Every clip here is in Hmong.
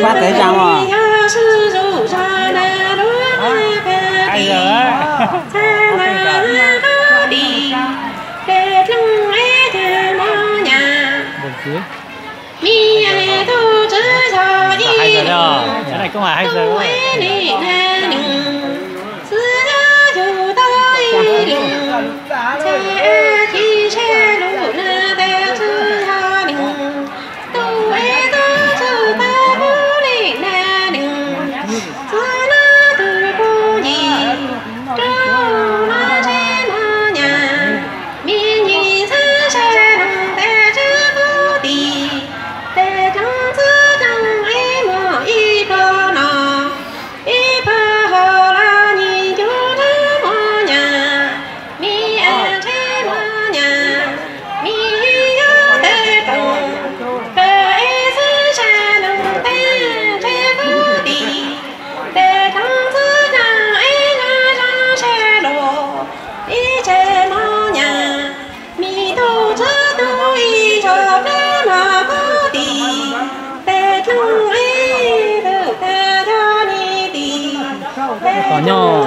Pab tev tsaa os. Tom nyob.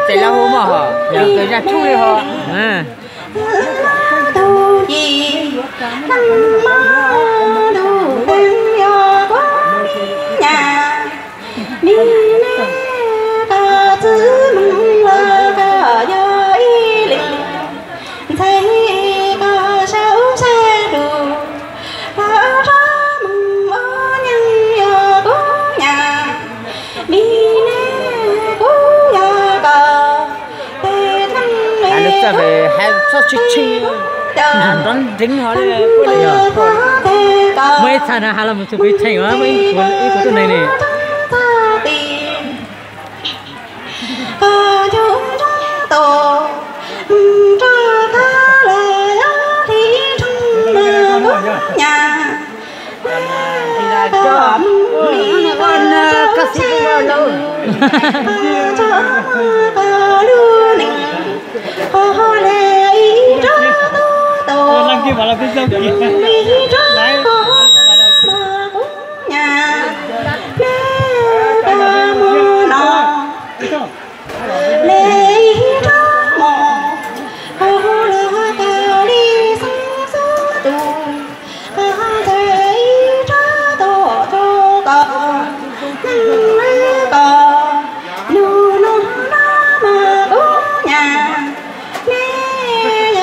Ces lawv hu mog hos, zaj tshoob li hos. Tus ci, tus teev yog kuv nyab, mi ne koj txwj moog los koj yog ib leeg, ntxhais koj saum sab lug, los rov moog ua nyeej yog kuv nyab, mi ne kuv yog koj. Lub txaj hais txhob tshee tshee, nrov nreev hov li. Muaj ib txha na has los mus txug pem tshee, muaj ib kuv tuab neeg ne.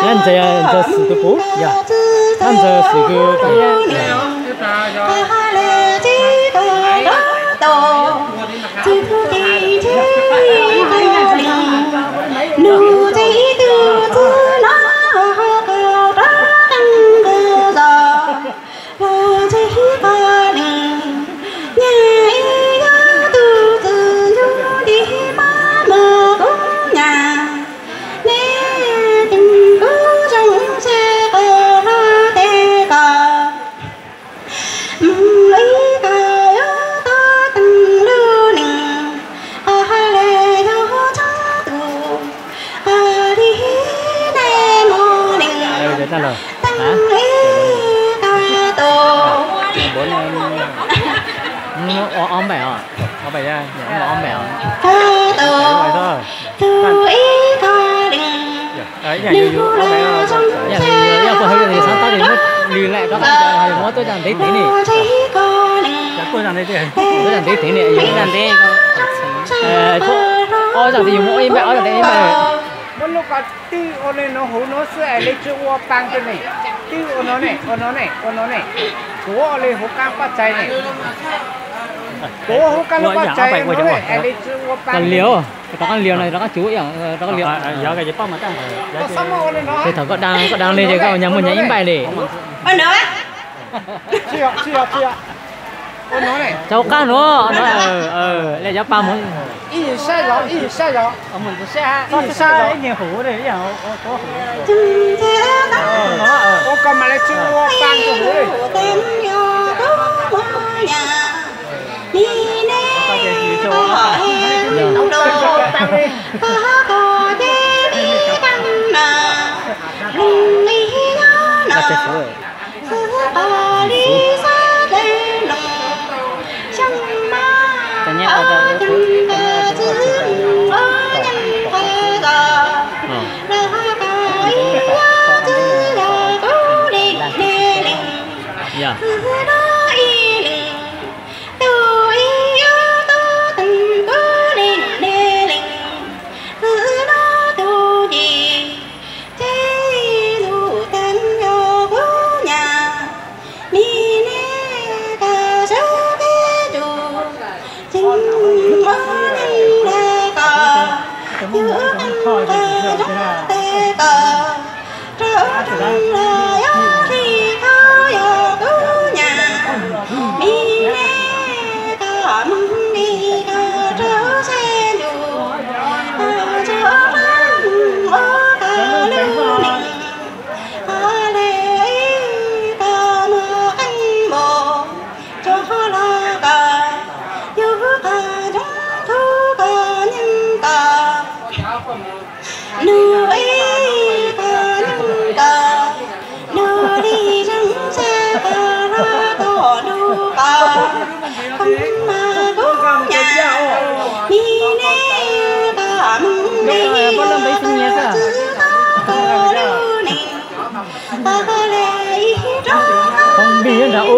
Nyob ntawd ntxawg xwm tus puv, nyob ntawd xwm tus puv. Ob npaim os, ob npaim os. Yog puas hauj lwm xav tau ces muab lwm lawm rov qab, muab tuaj caj ntev tev ne. Tuaj caj ntev tev ne, yus caj ntev, ob caj ntev yus muab ib npaim, ob caj ntev ib npaim. Muab lub ko twb ua li no huv no xwb es li tsis ua pab rau ne. Twb ua no ne, ua no ne, ua no ne. Kuv ua li huv qaab paj tsai ne. Kuv ua huv qaab lub paj tsai no es li tsis ua pab. Liam, rov qab liam no rov qab tsuv, rov qab liam. Ces thaum koj da, koj da li ces koj nyag muaj nyag ib npaim li. Tau qab nuav, le cov pab mus.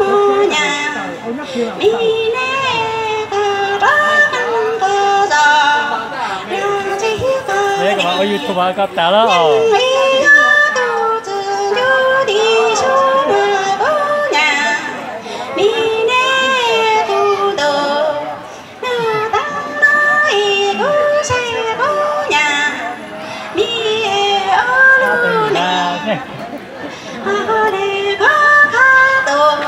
mos nyas, mi nej tag rov qeej qos zos, yog tsis qos Ua YouTube koj tas lawm os. Ib ob tug txwv ncuv tim sub mas kuv nyas, mi nej tug ntuj, nws tab no ib kuv saib kuv nyas, mi ob lub neej, qhov dej qhov khav tuaj,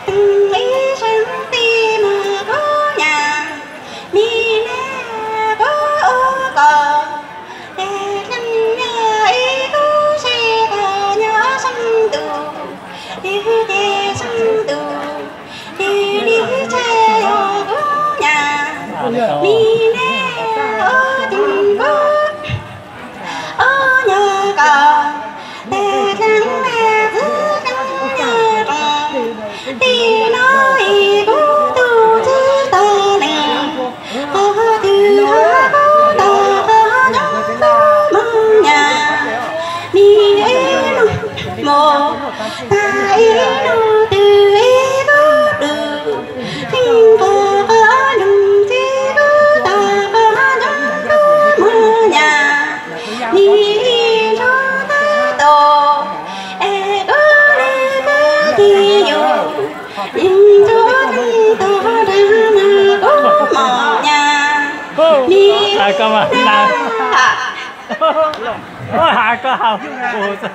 teem ib seem ti mas kuv nyas, mi nej kuv ua kom, tej dlaab yog ib kuv saib tag nyob xeeb ntuj, ib ces xeeb ntuj, ib li tshaj yog kuv nyas, mi nej ua ceem kuv, ua nyuag kom, tej dlaab me txwv dlaab nyuag rooj, tim no ib kuv tug txwv tag leej, qhov twg ho kuv tag qhov ntsoov kuv mos nyas, mi ib nus mus, tag ib nus twg ib kuv lug, yeej qhov qhov nroog txwv kuv tag qhov ntsoov kuv mos nyas, mi ib ntsug tag tau, es kuv le kag ci yus, yeej ntsug tag tag mas kuv mos nyas, mi na, koj has